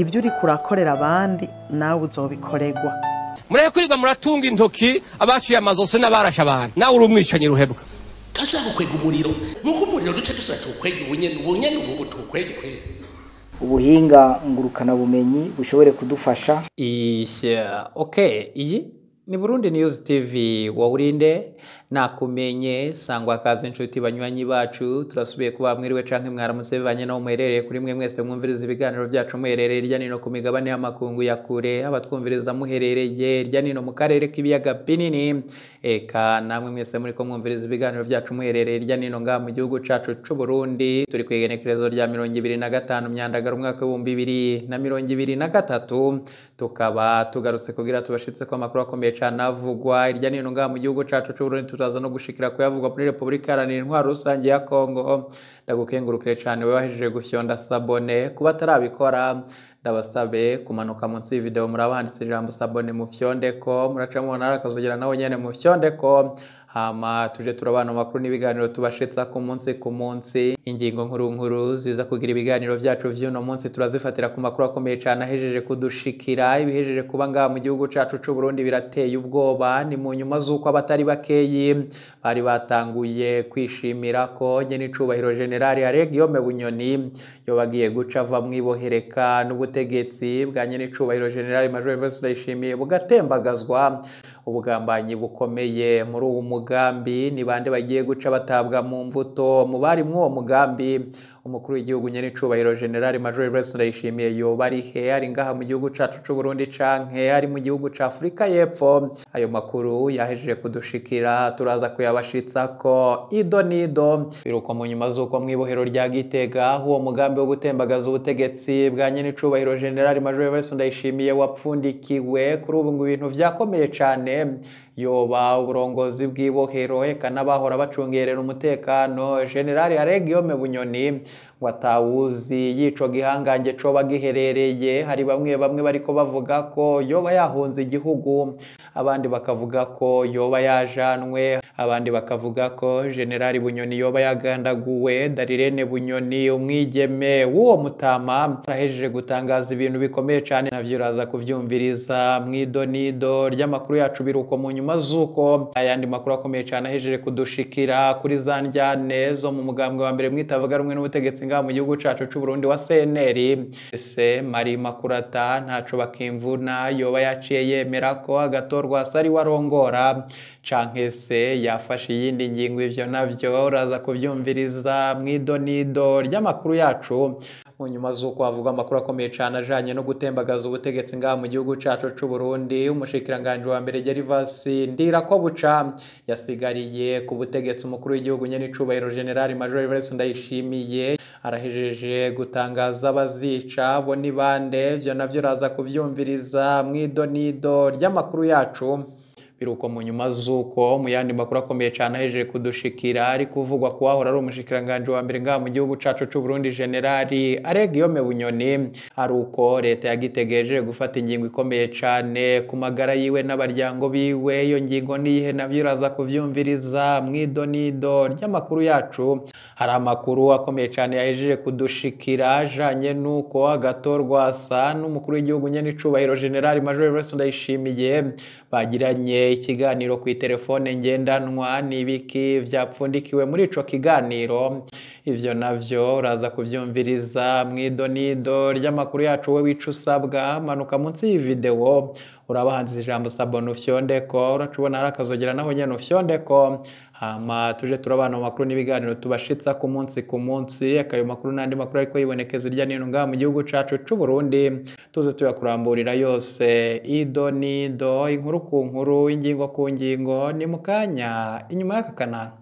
Ibyo uri kurakorera abandi nawe uzobikorerwa. Mureke kwirirwa muratunga intoki abaciye amazose n'abarashe abantu, nawe uri umwicanyi ruhebwa. Turashobora gukwega umuriro nk'uko umuriro duce dusubira tuwukwege ubunyene ubunyene ubu tuwukwege kwege. Ubuhinga ngurukanabumenyi bushobore kudufasha. Okay, iyi ni Burundi News TV, wowe nakumenye sangwa kaze inshuti banywanyi bacu, turasubiye kuba mwiriwe canke mwaramutse bivanye no muherereye kuri mwe mwese mwumviriza ibiganiro byacu muherereye irya nino ku migabane y'amakungu ya kure, abatwumviriza muherereye irya nino mu karere k'ibiyaga binini, eka namwe mwese muri ko mwumviriza ibiganiro byacu muherereye irya nino nga mu gihugu cacu c'u Burundi. Turi ku igenekerezo rya 2025 Myandagara umwaka 2023, tukaba tugarutse kugira tubashitse ko amakuru akomeye cane avugwa irya nino nga mu gihugu cacu c'u Burundi, turaza no gushikira kuyavugwa muri Republika Iharanira Intwaro Rusange ya Kongo. Ndagukengurukire cane wewe wahejeje gufyonda sabone, kuba atarabikora ndabasabe kumanuka munsi y'video murabanditse ijambo sabone mufyondeko, muraca mubona akazogera nawe nyene mufyondeko, hama tuje turabana makuru n'ibiganiro tubashitsa ku munsi ku munsi. Ingingo nkuru nkuru ziza kugira ibiganiro vyacu vy'uno munsi turazifatira ku makuru akomeye cane ahejeje kudushikira. Ibihejeje kuba ngaha mu gihugu cacu c'u Burundi birateye ubwoba, ni mu nyuma z'uko abatari bakeyi bari batanguye kwishimira ko nyene icubahiro General Aregiyome Bunyoni yobagiye guca ava mwibohereka n'ubutegetsi bwa nyene icubahiro General Major Evariste Ndayishimiye bugatembagazwa. Ubugambanyi bukomeye muri uwo mugambi, ni bande bagiye guca batabwa mu mvuto mu bari mw'uwo mugambi? Umukuru w'igihugu nyene icubahiro General Major Evariste Ndayishimiye yoba ari he? Ari ngaha mu gihugu cacu c'u Burundi canke ari mu gihugu ca Afrika y'Epfo? Ayo makuru yahejeje kudushikira, turaza kuyabashitsako ido nido. Biruko mu nyuma z'uko mw'ibohero rya Gitega uwo mugambi wo gutembagaza ubutegetsi bwa nyene icubahiro General Major Evariste Ndayishimiye wapfundikiwe, kuri ubu ngo ibintu vyakomeye cane. Yoba uburongozi bw'ibohero eka n'abahora bacungerera umutekano General Aregiyome Bunyoni ngo atawuzi yico gihangange coba giherereye. Hari bamwe bamwe bariko bavuga ko yoba yahunze igihugu, abandi bakavuga ko yoba yajanwe, abandi bakavuga ko General Bunyoni yoba yagandaguwe. Darirene Bunyoni umwigeme w'uwo mutama arahejeje gutangaza ibintu bikomeye cane, navyo uraza kuvyumviriza mwidonido ry'amakuru yacu. Biruko mu nyuma z'uko ayandi makuru akomeye cane ahejeje kudushikira kuri za ndyane zo mu mugambwe wa mbere mwitavuga rumwe n'ubutegetsi ngaha mu gihugu cacu c'u Burundi wa CNL, ese Marie Makurata ntaco bakimvuna yoba yaciye yemera ko agatorwa sari warongora canke se yafashe iyindi ngingo? Ivyo navyo uraza kuvyumviriza mwidonido ry'amakuru yacu. Mu nyuma z'uko havuga amakuru akomeye cane ajanye no gutembagaza ubutegetsi ngaha mu gihugu cacu c'u Burundi, umushikiranganje wa mbere Gervas Ndirakobuca yasigariye ku butegetsi umukuru w'igihugu nyene icubahiro General Major Evariste Ndayishimiye arahejeje gutangaza abazica bo ni bande. Ivyo navyo uraza kuvyumviriza mwidonido ry'amakuru yacu. Biruko mu nyuma z'uko mu yandi makuru akomeye cane ahejeje kudushikira ari kuvugwa ko wahora ari umushikiranganje wa mbere ngaha mu gihugu cacu c'u Burundi General Aregiyome Bunyoni, ari uko leta yagitegereje gufata ingingo ikomeye cane ku magara yiwe n'abaryango biwe. Iyo ngingo niyihe? Navyo uraza kuvyumviriza mwidonido ry'amakuru yacu. Hari amakuru akomeye cane yahejeje kudushikira ajanye n'uko agatorwasa n'umukuru w'igihugu nyene icubahiro General Major Evariste Ndayishimiye bagiranye ikiganiro ku telefone ngendanwa. Nibiki vyapfundikiwe muri ico kiganiro? Ivyo navyo uraza kuvyumviriza mwidonido ry'amakuru yacu. We wica usabwa manuka munsi y'ivideo urabahanze ijambo sabone ufyondeko, uracubona hari akazogera naho nyene ufyondeko, hama tuje turabana mu makuru n'ibiganiro tubashitsa ku munsi ku munsi. Akayo makuru n'andi makuru ariko yibonekeza irya nino ngaha mu gihugu cacu c'u Burundi, tuze tuyakuramburira yose ido nido, inkuru ku nkuru, ingingo ku ngingo. Ni mukanya inyuma y'aka kanaka.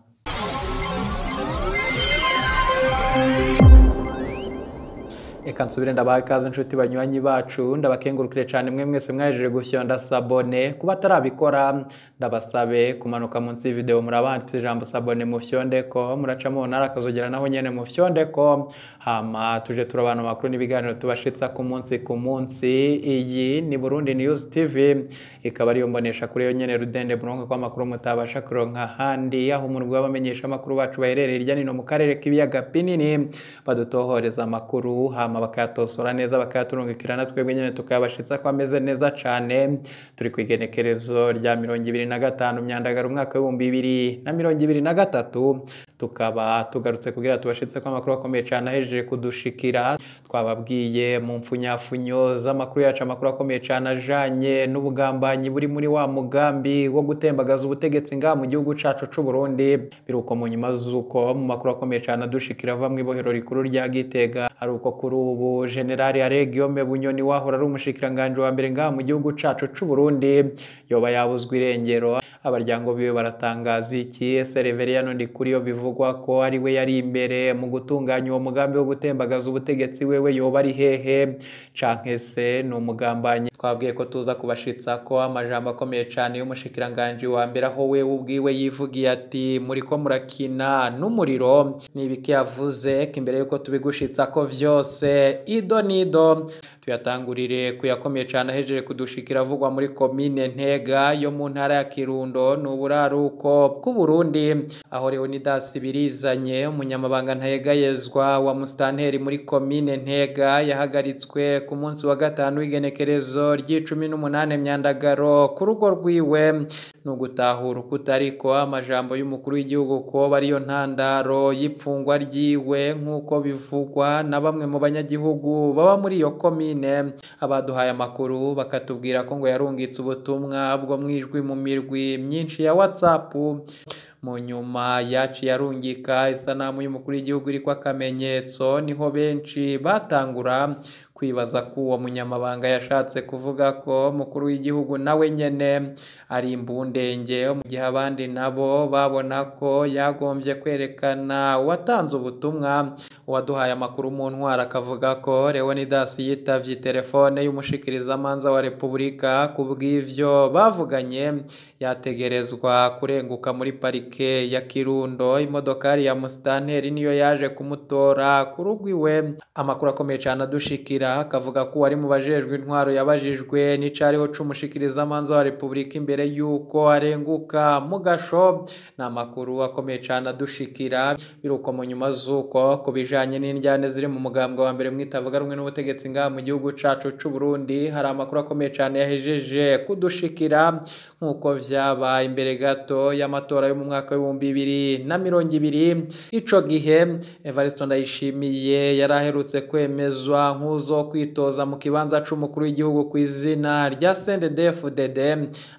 Eka nsubire ndabaha ikaze inshuti banywanyi bacu, ndabakengurukire cane mwe mwese mwahejeje gufyonda sabone. Kuba atarabikora ndabasabe kumanuka munsi y'video murabanditse ijambo sabone mufyondeko, muraca mubona akazogera naho nyene mufyondeko, Hama tuje turabana amakuru n'ibiganiro tubashitsa ku munsi ku munsi. Iyi ni Burundi News TV, ikaba ariyo mbonesha kuri yo nyene rudende muronka kwa makuru mutabasha kuronka handi, aho umurwi w'abamenyesha amakuru bacu baherereye hirya nino mu karere k'ibiyaga binini badutohoreza amakuru, hama bakayatosora neza bakayaturungikirana twebwe nyene tukayabashitsa ko ameze neza cane. Turi kwigenekerezo rya 25 Myandagaro umwaka w'ibihumbi 2023, tukaba tugarutse kugira tubashitse ko amakuru akomeye cyane ahejeje kudushikira. Twababwiye mu mfunyafunyo z'amakuru yacu amakuru akomeye cyane ajanye n'ubugambanyi buri muri wa mugambi wo gutembagaza ubutegetsi nga mu gihugu cacu c'u Burundi. Biruko mu nyuma z'uko mu makuru akomeye cyane adushikira ava mu ibohero rikuru rya Gitega, ari uko kuri ubu General Aregiome Bunyoni wahora ari umushikiranganje wa mbere nga mu gihugu cacu c'u Burundi yoba yabuzwe irengero. Abaryango biwe baratangaza iki? Ese Reveriyano Ndikuriyo bivugwa ko ari we yari imbere mu gutunganya uwo mugambi wo gutembagaza ubutegetsi, wewe yoba ari hehe? Canke se ni umugambanyi? Twabwiye ko tuza kubashitsa ko amajambo akomeye cyane y'umushikiranganje wa mbere, aho we ubwiwe yivugiye ati muri ko murakina n'umuriro. Nibiki yavuze imbere yuko tubigushitsa ko vyose ido nido, tuyatangurire kuyakomeye cyane ahejeje kudushikira avugwa muri komine Ntega yo mu ntara ya Kirundo n'uburaruko bw'u Burundi, aho Leonidas Birizanye umunyamabanga ntayegayezwa wa mustanteri muri komine Ntega yahagaritswe ku munsi wa gatanu w'igenekerezo ry'18 Myandagaro ku rugo rwiwe. Nugutahura kutariko amajambo y'umukuru w'igihugu ko bariyo ntandaro y'ipfungwa ryiwe, nkuko bivugwa na bamwe mu banyagihugu baba muri iyo komine. Abaduhaye amakuru bakatubwira ko ngo yarungitse ubutumwa bwo mwijwi mu mirwi myinshi ya WhatsApp. Mu nyuma yaci yarungika isanamu y'umukuru w'igihugu iriko akamenyetso, niho benshi batangura kwibaza ko uwo munyamabanga yashatse kuvuga ko mukuru w'igihugu nawe nyene ari imbundenge, mu gihe abandi nabo babona ko yagombye kwerekana uwatanze ubutumwa. Uwaduhaye amakuru mu ntwara akavuga ko Leonidas yitavye telefone y'umushikirizamanza wa Repubulika, kubw'ivyo bavuganye yategerezwa kurenguka muri parike ya Kirundo. Imodokari ya mustanteri niyo yaje kumutora ku rugo iwe. Amakuru akomeye cyane adushikira akavuga ko wari mu bajejwe intwaro yabajijwe n'icariho c'umushikirizamanza wa Repubulika imbere yuko arenguka mu gasho. Ni amakuru akomeye cyane adushikira. Biruko mu nyuma z'uko kubijanye n'indyane ziri mu mugambwe wa mbere mwitavuga rumwe n'ubutegetsi ngaha mu gihugu cacu c'u Burundi, hari amakuru akomeye cyane yahejeje kudushikira nkuko vyabaye imbere gato y'amatora yo mu mwaka w'ibihumbi 2020. Ico gihe Evariste Ndayishimiye yaraherutse kwemezwa nk'uzo kwitoza mu kibanza c'umukuru w'igihugu ku izina rya CNDD-FDD.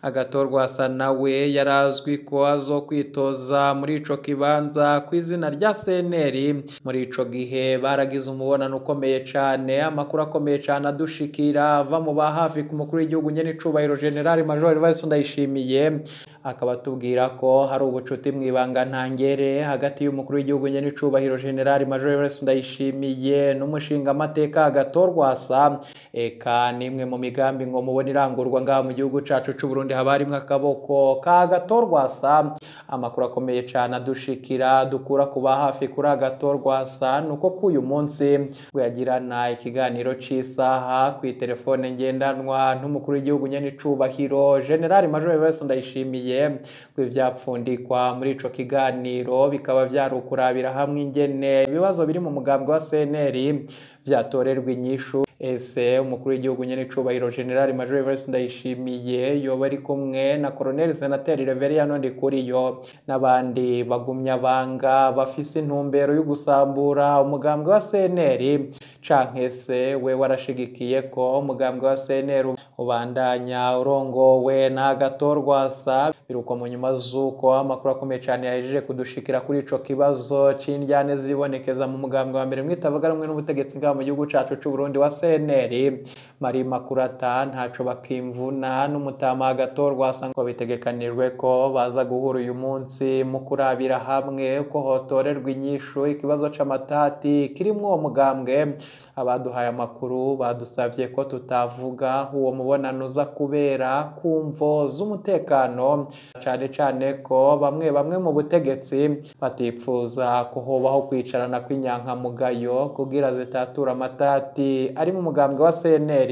Agatorwa asa nawe yarazwi ko azo kwitoza muri ico kibanza ku izina rya CNL. Muri ico gihe baragize umubonano ukomeye cane. Amakuru akomeye cane adushikira ava mu ba hafi ku mukuru w'igihugu nyene icubahiro General Major Evariste Ndayishimiye, akaba atubwira ko hari ubucuti mwibanga ntangere hagati y'umukuru w'igihugu nyene icubahiro General Major Evariste Ndayishimiye n'umushinga amateka Agatorwasa. Eka nimwe mu migambi ngo mubone irangurwa ngaha mu gihugu cacu c'u Burundi haba harimwo akaboko ka Agatorwasa. Amakuru akomeye cane adushikira dukura kuba hafi kuri Agatorwasa nuko kuyu munsi ngo yagirana ikiganiro c'isaha ku telefone ngendanwa n'umukuru w'igihugu nyene icubahiro General Major Evariste Ndayishimiye. Ngo ivyapfundikwa muri ico kiganiro bikaba vyarukurabira hamwe ingene ibibazo biri mu mugambwe wa CNL vyatorerwa inyishu. Ese umukuru w'igihugu nyene icubahiro General Major Evariste Ndayishimiye yoba ari kumwe na Colonel Senateri Reveriyano Ndikuriyo n'abandi bagumya banga bafise intumbero yo gusambura umugambwe wa CNL, canke se we warashigikiye ko umugambwe wa CNL ubandanya urongowe na Agatorwasa? Biruko mu nyuma z'uko amakuru akomeye cyane yahejeje kudushikira kuri ico kibazo c'indyane zibonekeza mu mugambwe wa mbere mwitavuga rumwe n'ubutegetsi ngaha mu gihugu cacu c'u Burundi wa CNL. Marie Makurata ntaco bakimvuna n'umutama agatorwa ngo bitegekanijwe ko baza guhura uyu munsi mu kurabira hamwe ko hotorerwa inyishu ikibazo c'amatati kirimwo uwo mugambwe. Abaduhaye amakuru badusavye ko tutavuga uwo mubonano uza kubera kumvo z'umutekano, cane cane ko bamwe bamwe mu butegetsi batipfuza ko hobaho kwicarana kw'inyankamugayo kugira zitatura amatati ari mu mugambwe wa CNL.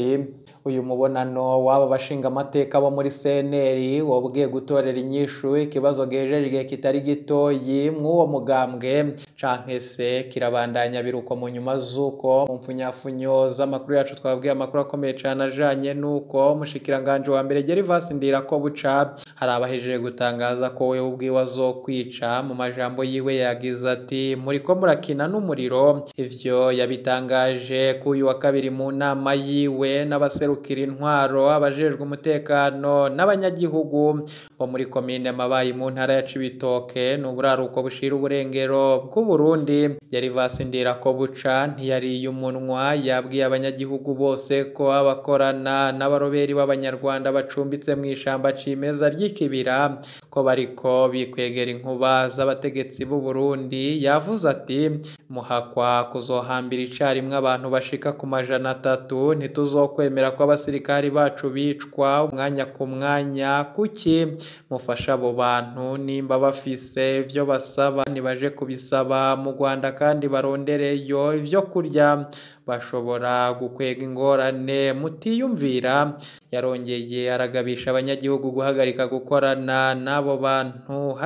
Uyu mubonano w'aba bashinga amateka bo muri CNL wobwiye gutorera inyishu ikibazo gejeje igihe kitari gitoyi mw'uwo mugambwe, canke se kirabandanya biruko mu nyuma z'uko mu mfunyafunyo z'amakuru yacu twabwiye amakuru akomeye cane ajanye n'uko umushikiranganje wa mbere Gervas Ndirakobuca hari abahejeje gutangaza ko we ubwiwe azokwica. Mu majambo yiwe yagize ati muriko murakina n'umuriro. Ivyo yabitangaje k'uyu wa kabiri mu nama yiwe n'abaserukira intwaro, abajejwe umutekano n'abanyagihugu bo muri komine Mabayi mu ntara ya Cibitoke n'uburaruko bushira uburengero bw'u Burundi. Gervas Ndirakobuca ntiyariye umunwa, yabwiye abanyagihugu bose ko abakorana n'abaroberi b'abanyarwanda bacumbitse mu ishamba cimeza ry'ikibira ko bariko bikwegera inkuba z'abategetsi b'u Burundi. Yavuze ati muhakwa kuzohambira icarimwe abantu bashika ku 300, ntituzokwemera ko abasirikari bacu bicwa umwanya ku mwanya. Kuki mufasha abo bantu nimba bafise ivyo basaba nibaje kubisaba mu Rwanda kandi barondereyo ivyo kurya, bashobora gukwega ingorane mutiyumvira. Yarongeye aragabisha abanyagihugu guhagarika gukorana n'abo bantu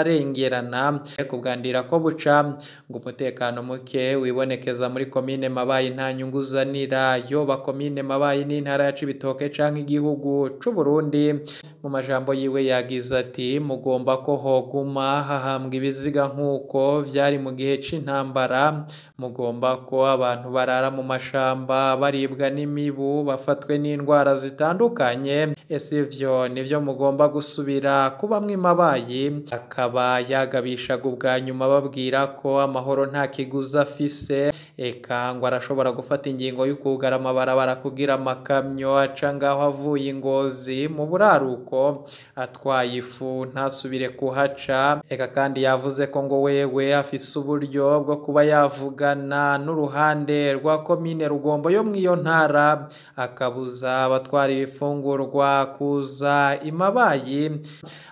hatararengerana. Kubwandira ko buca ngo umutekano muke wibonekeza muri komine Mabayi nta nyungu uzanira yoba komine Mabayi n'intara ya Cibitoke canke igihugu c'u Burundi. Mu majambo yiwe yagize ati mugomba ko hoguma hahambwa ibiziga nk'uko vyari mu gihe c'intambara, mugomba ko abantu barara mu mashamba baribwa n'imibu bafatwe n'indwara zitandukanye, ese ivyo nivyo mugomba gusubira kubamwe Mabayi? Akaba yagabishaga ubwa nyuma babwira ko amahoro nta kiguzi afise, eka ngo arashobora gufata ingingo y'ukugara amabarabara kugira amakamyo aca ngaho avuye Ingozi mu buraruko atwaye ifu ntasubire kuhaca. Eka kandi yavuze ko ngo wewe afise uburyo bwo kuba yavugana n'uruhande rwa komine Rugombo yo mw'iyo ntara, akabuza abatwara ibifungurwa kuza Imabayi.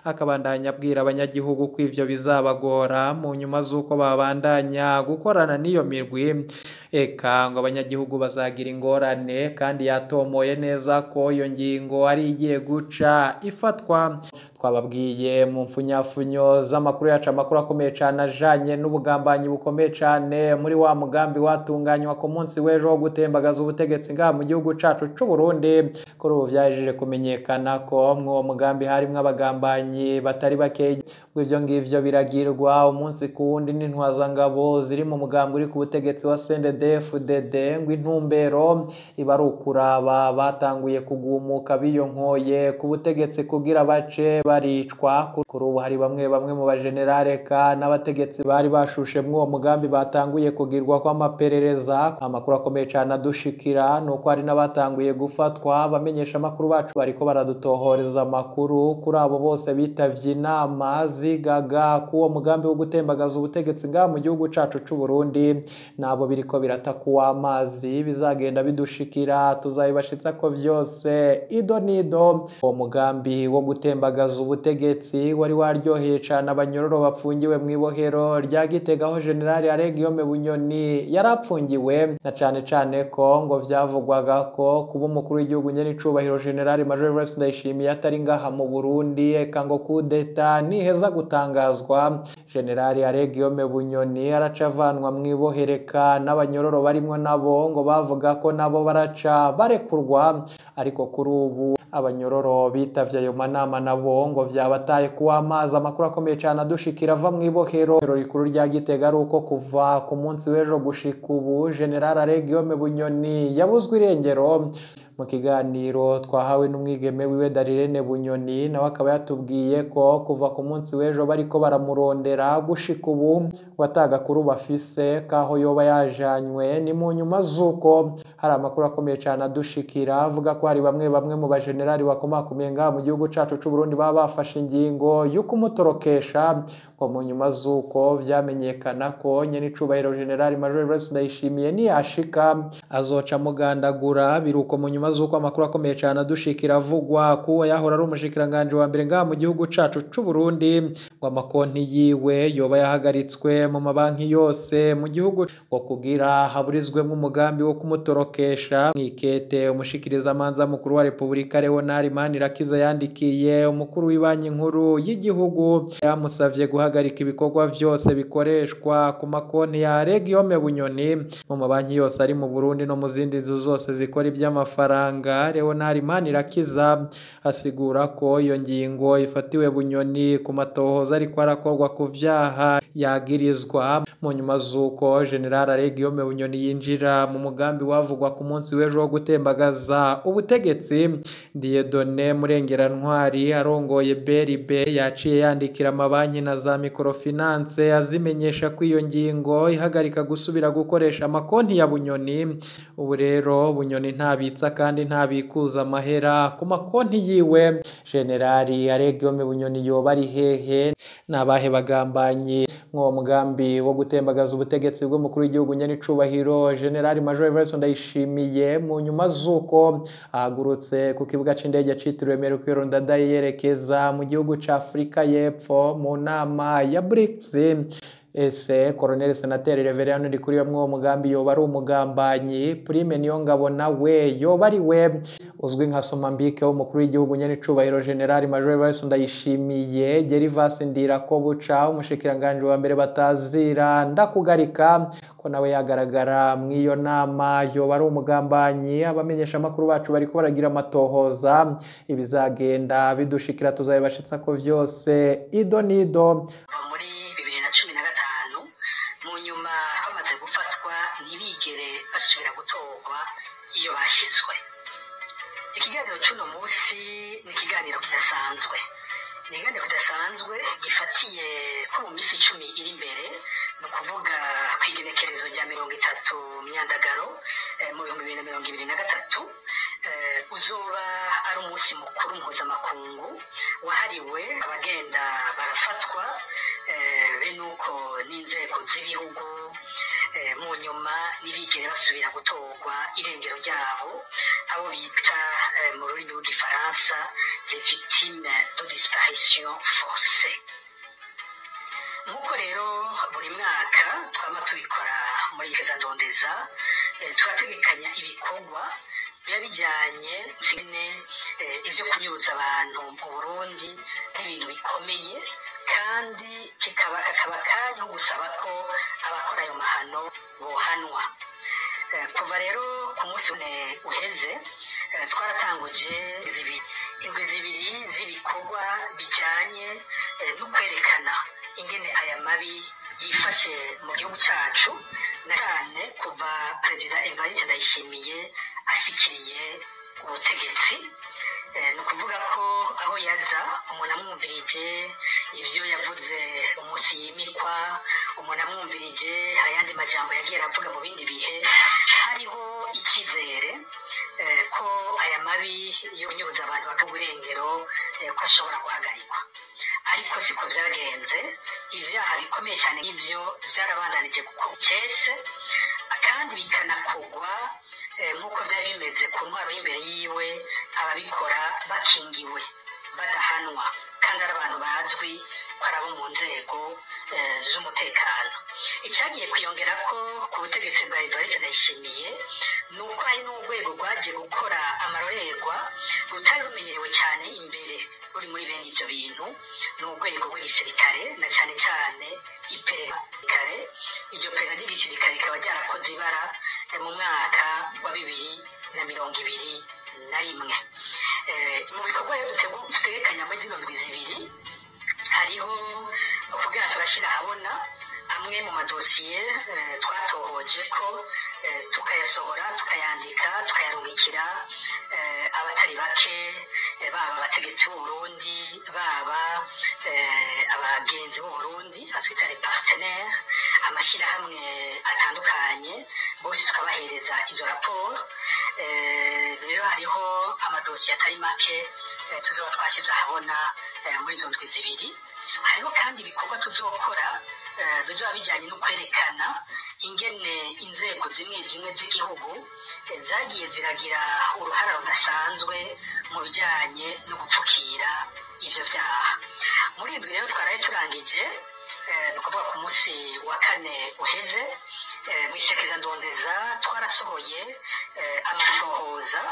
Akabandanya abwira abanyagihugu ko ivyo bizabagora mu nyuma z'uko babandanya gukorana n'iyo mirwi, eka ngo abanyagihugu bazagira ingorane. Kandi yatomoye neza ko iyo ngingo ari igiye guca ifatwa. Twababwiye mu mfunyafunyo z'amakuru yacu amakuru akomeye cane ajanye n'ubugambanyi bukomeye cane muri wa mugambi watunganywa ku munsi w'ejo wo gutembagaza ubutegetsi ngaha mu gihugu cacu c'u Burundi. Kuri ubu vyahejeje kumenyekana ko mw'uwo mugambi harimwo abagambanyi batari bake. Ivyo ngivyo biragirwa umunsi ku wundi n'intwazangabo ziri mu mugambi uri ku butegetsi wa CNDD-FDD, ngo intumbero iba ari ukuraba batanguye kugumuka biyonkoye ku butegetsi kugira bace baricwa. Kuri ubu hari bamwe bamwe mu bajenerale ka n'abategetsi bari bashushe mw'uwo mugambi batanguye kugirwa kw'amaperereza. Amakuru akomeye cane adushikira nuko hari n'abatanguye gufatwa. Abamenyesha amakuru bacu bariko baradutohoreza amakuru kuri abo bose bitavye inama zigaga k'uwo mugambi wo gutembagaza ubutegetsi ngaha mu gihugu cacu c'u Burundi. Nabo biriko biratakuwa amazi bizagenda bidushikira, tuzabibashitsa ko vyose ido nido. Uwo mugambi wo gutembagaza ubutegetsi wari waryoheye cane abanyororo bapfungiwe mw'ibohero rya Gitega aho General Aregiyome Bunyoni yarapfungiwe, na cane cane ko ngo vyavugwaga ko kuba umukuru w'igihugu nyene icubahiro General Major Evariste Ndayishimiye atari ngaha mu Burundi, eka ngo kudeta niheza gutangazwa General Aregiyome Bunyoni araca avanwa mw'ibohereka n'abanyororo barimwo nabo ngo bavuga ko nabo baraca barekurwa. Ariko kuri ubu abanyororo bitavye ayo manama nabo ngo vyabataye kuwa amazi. Amakuru akomeye cane adushikira ava mw'ibohero rikuru rya Gitega ari uko kuva ku munsi w'ejo gushika ubu General Aregiyome Bunyoni yabuzwe irengero. Mu kiganiro twahawe n'umwigeme wiwe Darirene Bunyoni, nawe akaba yatubwiye ko kuva ku munsi w'ejo bariko baramurondera gushika ubu ngo atagakuru bafise kaho yoba yajanywe. Ni mu nyuma z'uko hari amakuru akomeye cyane adushikira avuga ko hari bamwe mu bajenerali bakomakomeye ngaha mu gihugu cacu c'u Burundi baba bafashe ingingo yo kumutorokesha, ngo mu nyuma z'uko vyamenyekana ko nyenicubahiro General Major Evariste Ndayishimiye niyashika azoca mugandagura. Biruko mu nyuma z'uko amakuru akomeye cyane adushikira avugwa kuwo yahora ari umushikiranganje wa mbere ngaha mu gihugu cacu c'u Burundi, ngo amakonti yiwe yoba yahagaritswe mu mabanki yose mu gihugu ngo kugira haburizwemwo umugambi wo kumutorokesha. Mwikete umushikiriza manza mukuru wa Republika Leonard Manirakiza yandikiye umukuru w'ibanki nkuru y'igihugu yamusavye guhagarika ibikorwa vyose bikoreshwa ku makonti ya Guillaume Bunyoni mu mabanki yose ari mu Burundi no mu zindi nzu zose zikora iby'amafaranga. Leonard Manirakiza asigura ko iyo ngingo ifatiwe Bunyoni ku matohoza ariko arakorwa ku vyaha yagirizwa. Mu nyuma z'uko General Guillaume Bunyoni yinjira mu mugambi wavugwa ku munsi w'ejo wo gutembagaza ubutegetsi, Dieudonné Murengerantwari arongoye BRB yaciye yandikira amabanki na za microfinance azimenyesha ko iyo ngingo ihagarika gusubira gukoresha amakonti ya Bunyoni. Ubu rero Bunyoni ntabitsa kandi ntabikuza amahera ku makonti yiwe. General Guillaume Bunyoni yoba ari hehe? Nabahe bagambanyi mw'uwo mugambi wo gutembagaza ubutegetsi bw'umukuru w'igihugu nyenicubahiro General Major Evariste Ndayishimiye? Mu nyuma z'uko ahagurutse ku kibuga c'indege citiriwe Melchior Ndadaye yerekeza mu gihugu ca Afrika y'Epfo mu nama ya BRICS, ese Colonel Senateri Reverend Ndikuriyo mw'uwo mugambi yoba ari umugambanyi? Prime Niyongabo nawe yoba ari we uzwi nka Somambike w'umukuru w'igihugu nyenicubahiro General Major Evariste Ndayishimiye? Gervas Ndirakobuca umushikiranganje wa mbere batazira ndakugarika ko nawe yagaragara mw'iyo nama yoba ari umugambanyi? Abamenyesha amakuru bacu bariko baragira amatohoza, ibizagenda bidushikira tuzabibashitsa ko vyose ido nido. Muri 2015 mu nyuma bamaze gufatwa ntibigere basubira gutorwa iyo bashizwe. Ikiganiro cy'uno munsi ni ikiganiro kidasanzwe, ni ikiganiro kidasanzwe gifatiye ko mu minsi 10 iri imbere, ni ukuvuga ku igenekerezo rya 30 Myandagaro mu 2023, uzoba ari umunsi mukuru mpuzamakungu wahariwe abagenda barafatwa be nuko n'inzego z'ibihugu, mu nyuma ntibigere basubira gutorwa irengero ryabo, abo bita mu rurimi rw'igifaransa les victimes de disparition forcée. Nk'uko rero buri mwaka twama tubikora muri Ndondeza, turategekanya ibikorwa biba bijyanye ibyo kunyuruza abantu mu Burundi ari ibintu bikomeye, kandi kakaba kanya ko gusaba ko abakora ayo mahano bohanwa. Kuva rero ku munsi uheze twaratanguje indwi zibiri z'ibikorwa bijyanye no kwerekana ingene aya mabi yifashe mu gihugu cyacu, na cyane kuva Perezida Evariste Ndayishimiye ashikiriye ubutegetsi. Ni ukuvuga ko aho yaza umuntu amwumvirije ibyo yavuze umunsi yimikwa, umuntu amwumvirije ayandi majambo yagiye aravuga mu bindi bihe, hariho icyizere ko aya mabi yo kunyuruza abantu bakabura irengero ko ashobora guhagarikwa. Ariko siko byagenze, ibyaha bikomeye cyane nk'ibyo byarabandanije gukorwa cyese kandi bikanakogwa nk'uko byari bimeze ku ntwaro y'imbere yiwe, ababikora bakingiwe badahanwa kandi ari abantu bazwi ko ari abo mu nzego z'umutekano. Icyagiye kwiyongera ko ku butegetsi bwa Evariste Ndayishimiye ni uko hari n'urwego rwagiye gukora amarorerwa rutari rumenyerewe cyane imbere ruri muri bene ibyo bintu, ni urwego rw'igisirikare na cyane cyane iperereza. Iryo perereza ry'igisirikare rikaba ryarakoze ibara mu mwaka wa 2021. Mu bikorwa rero dutegekanya muri zino ndwi zibiri hariho kugira turashyira ahabona amwe mu madosiye twatohoje ko tukayasohora, tukayandika, tukayarungikira abatari bake, Baba abategetsi b'Uburundi, baba abagenzi b'Uburundi batwita les partenaires, amashyirahamwe atandukanye, bose tukabahereza izo raporo. Rero hariho amadosiye atari make tuzoba twashyize ahabona muri izo ndwi 2. Hariho kandi ibikorwa tuzokora bizoba bijyanye no kwerekana ingene inzego zimwe zimwe z'igihugu zagiye ziragira uruhara rudasanzwe mu bijyanye no gupfukira ivyo vyaha. Muri indwi rero twaraye turangije, ni ukuvuga ku munsi wa kane uheze, mw'isekeza ndondeza twarasohoye amatohoza,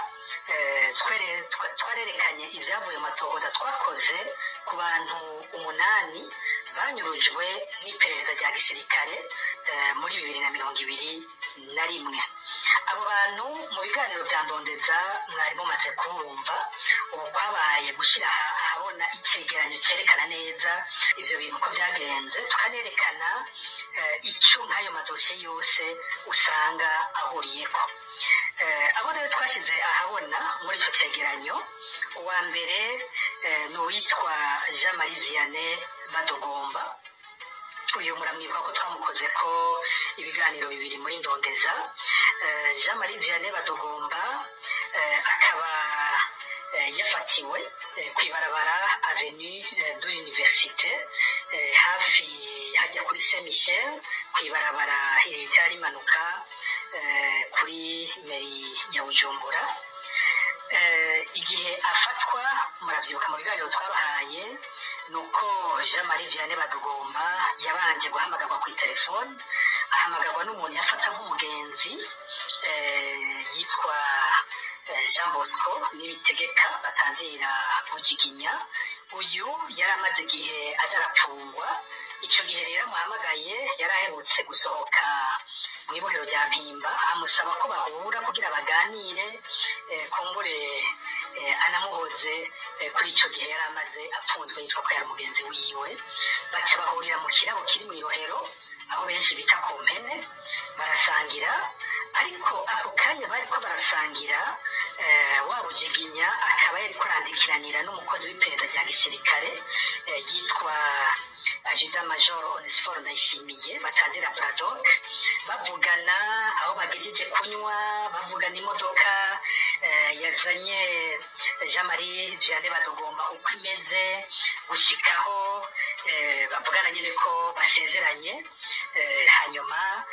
twarerekanye ibyavuye mu matohoza twakoze ku bantu 8 banyurujwe n'iperereza rya gisirikare muri 2021. Abo bantu mu biganiro bya ndondeza mwari mumaze kubumva. Ubu kwabaye gushyira ahabona icegeranyo cyerekana neza ivyo bintu uko byagenze, tukanerekana icyo nk'ayo madosiye yose usanga ahuriyeko. Abo rero twashyize ahabona muri icyo cegeranyo, uwa mbere ni uwitwa Jean Marie Vianney Badogomba. Uyu muramwibuka ko twamukoze ko ibiganiro 2 muri ndondeza. Jean Marie Vianney Badogomba akaba yafatiwe kw'ibarabara Avenue de l'Université, hafi hajya kuri Saint Michel, kw'ibarabara ritari rimanuka kuri mairie ya Bujumbura. Igihe afatwa, muravyibuka mu biganiro twabahaye, nuko Jean Marie Vianney Badogomba yabanje guhamagarwa kuri telefone, ahamagarwa n'umuntu yafata nk'umugenzi yitwa Jean Bosco Nibitegeka batazira Bujiginya. Uyu yari amaze igihe atarapfungwa. Icyo gihe rero amuhamagaye yari aherutse gusohoka mu ibohero rya Mpimba, amusaba ko bahura kugira baganire, kumbure anamuhoze kuri icyo gihe yari amaze apfunzwe yitwa ko yari mugenzi wiwe. Baca bahurira mu kirabo kiri mu irohero aho benshi bita ku mpene, barasangira. Ariko ako kanya bariko barasangira, wa Bujiginya akaba yariko arandikiranira n'umukozi w'iperereza rya gisirikare yitwa Adjudant Major Onesphore Ndayishimiye batazira Braddock, bavugana aho bagejeje kunywa, bavugana imodoka yazanye Jean Marie Vianney Badogomba uko imeze, gushikaho bavugana nyine ko basezeranye. Hanyuma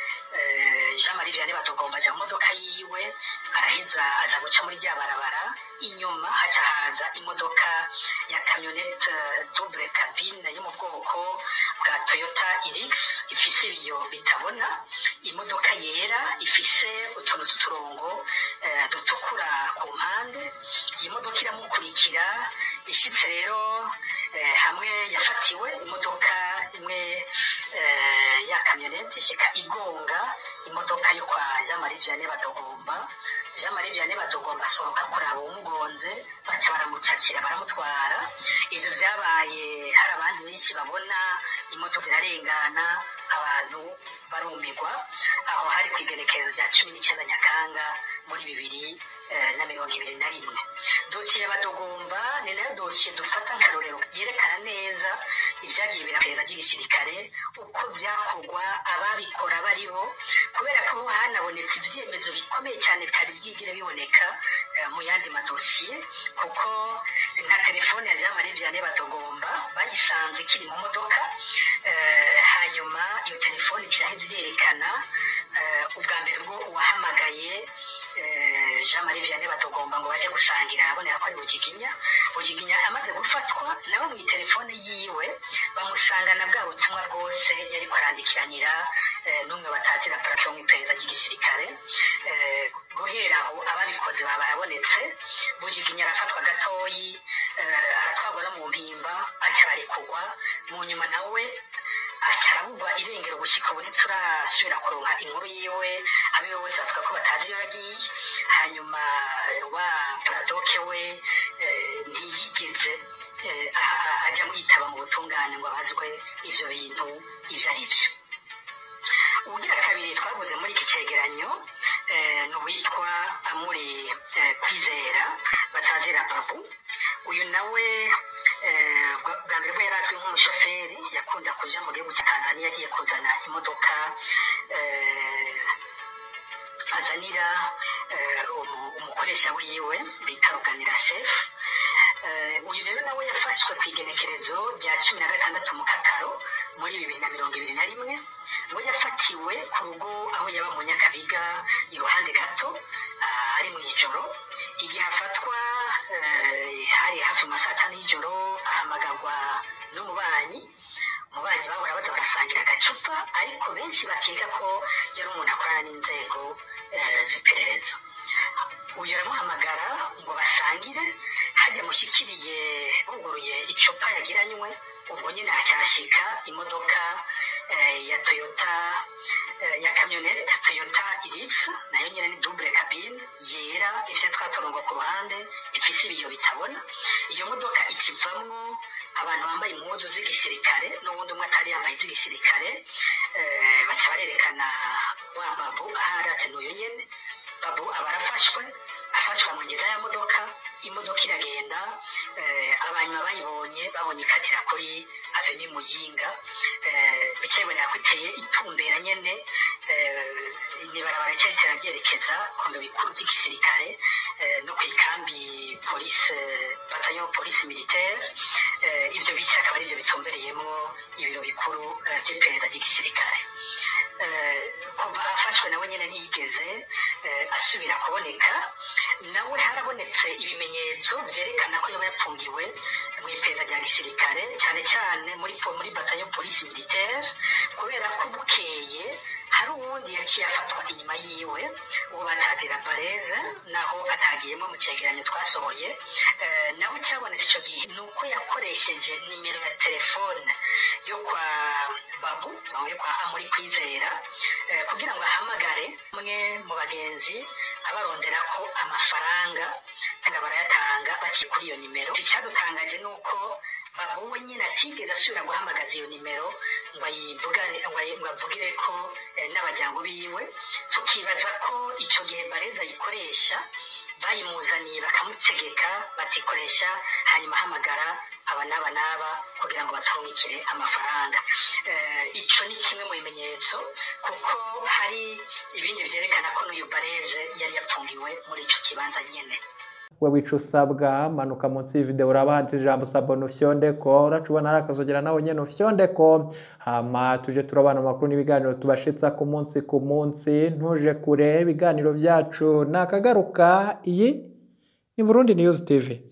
Jean Marie Vianney Badogomba aja mu modoka yiwe, araheza aza guca muri rya barabara. Inyuma haca haza imodoka ya camionnette double cabine yo mu bwoko bwa Toyota Hilux ifise ibiyo bitabona, imodoka yera ifise utuntu tw'uturongo dutukura ku mpande. Iyi modoka iramukurikira, ishitse rero hamwe yafatiwe, imodoka imwe ya camionnette ishika igonga imodoka yo kwa Jean Marie Vianney Badogomba. Jean Marie Vianney Badogomba asohoka kuraba uwumugonze, baca baramucakira baramutwara. Ivyo vyabaye hari abandi benshi babona imodoka irarengana, abantu barumirwa. Aho hari kw'igenekerezo rya 19 Nyakanga muri 2021. Dosiye ya Badogomba ni nayo dosiye dufata nk'akarorero yerekana neza ibyagiye biraperereza ry'igisirikare uko vyakorwa, ababikora baribo, kubera ko hanabonetse ivyemezo bikomeye cyane bitari byigire biboneka mu yandi madosiye, kuko nka telefone ya Jean Marie Vianney Badogomba bayisanze ikiri mu modoka. Hanyuma iyo telefone kiraheze irerekana ubwa mbere bwo uwahamagaye Jean Marie Vianney Badogomba ngo baje gusangira, abonera ko ari Bujiginya. Bujiginya amaze gufatwa nawe mu telefone yiwe bamusangana bwa butumwa bwose yariko arandikiranira n'umwe batazira Plaque yo mw'iperereza ry'igisirikare. Guhera aho ababikoze baba barabonetse. Bujiginya arafatwa gatoyi, aratwarwa no mu Mpimba, aca ararekurwa. Mu nyuma nawe acarabugwa irengero, gushika ubu ntiturasubira kuronka inkuru yiwe. Abiwe bose bavuga ko batazi iyo yagiye. Hanyuma wa Bradoke we ntiyigeze aja mwitaba mu butungane ngo abazwe ivyo bintu ivyo ari vyo. Ubugira kabiri twavuze muri iki cegeranyo ni uwitwa Amuri Kwizera batazira Babu. Uyu nawe bwa mbere bwo yari azwi nk'umushoferi, yakunda kuja mu gihugu cya Tanzania agiye kuzana imodoka azanira umukoresha wiwe bita Ruganira Sefu. Uyu rero nawe yafashwe ku igenekerezo rya 16 Mukakaro muri 2021. We yafatiwe ku rugo aho yaba mu Nyakabiga iruhande gato, ari mu ijoro. Igihe afatwa hari hafi mu ma saa 5 y'ijoro, ahamagarwa n'umubanyi. Umubanyi bahora baza barasangira agacupa, ariko benshi bakeka ko yari umuntu akorana n'inzego z'iperereza. Uyu aramuhamagara ngo basangire, hajya mushyikiriye buguruye icupa yagiranywe, ubwo nyine hacyashika imodoka ya Toyota, ya kamyonete Toyota Hilux, nayo nyine ni double cabine yera, ifite twa turongo ku ruhande, ifise ibiyo bitabona. Iyo modoka ikivamwo abantu bambaye impuzu z'igisirikare n'uwundi umwe atari yambaye iz'igisirikare, baca barerekana wa Babu ahari, ati n'uyu nyene. Babu aba arafashwe, afashwa mu ngiza ya modoka, imodoka iragenda. Abanyuma bayibonye babonye ikatira kuri Avenue Muyinga, bica biboneka ko iteye itumbera nyene nibarabara rica ritera ryerekeza ku biro bikuru by'igisirikare no ku ikambi police, bataillon police militaire. Ivyo bice akaba arivyo bitumbereyemwo ibiro bikuru vy'iperereza ry'igisirikare. Kuva afashwe nawe nyene ntiyigeze asubira kuboneka. Nawe harabonetse ibimenyetso vyerekana ko yoba yapfungiwe mu iperereza rya gisirikare, cyane cyane muri bataillon police militaire, kubera ko bukeye hari uwundi yaciye afatwa inyuma yiwe, uwo batazira Bareze, naho atagiyemo mu cegeranyo twasohoye. Nawe cyabonetse ico gihe ni uko yakoresheje nimero ya telefone yo kwa Babu, yo kwa Amuri Kwizera, kugira ngo ahamagare umwe mu bagenzi abarondera ko amafaranga, kandi barayatanga baciye kuri iyo nimero. Icyadutangaje ni uko Babu we nyine atigeze asubira guhamagaza iyo nimero ngo ayivugane, ngo avugire ko n'abajyango biwe. Tukibaza ko ico gihe Bareza ayikoresha bayimuzaniye bakamutegeka batikoresha, hanyuma ahamagara aba n'aba n'aba kugira ngo batumikire amafaranga. Ico ni kimwe mu bimenyetso, kuko hari ibindi vyerekana ko n'uyu Bareze yari yapfungiwe muri ico kibanza nyene. We wica usabwa, manuka munsi y'ivideo, uraba handitse ijambo s'abonner, ufyondeko, uracubona hari akazogera, nawe nyene ufyondeko, hama tuje turabana amakuru n'ibiganiro tubashitsa ku munsi ku munsi. Ntuje kure, ibiganiro vyacu nakagaruka. Iyi ni Burundi News TV.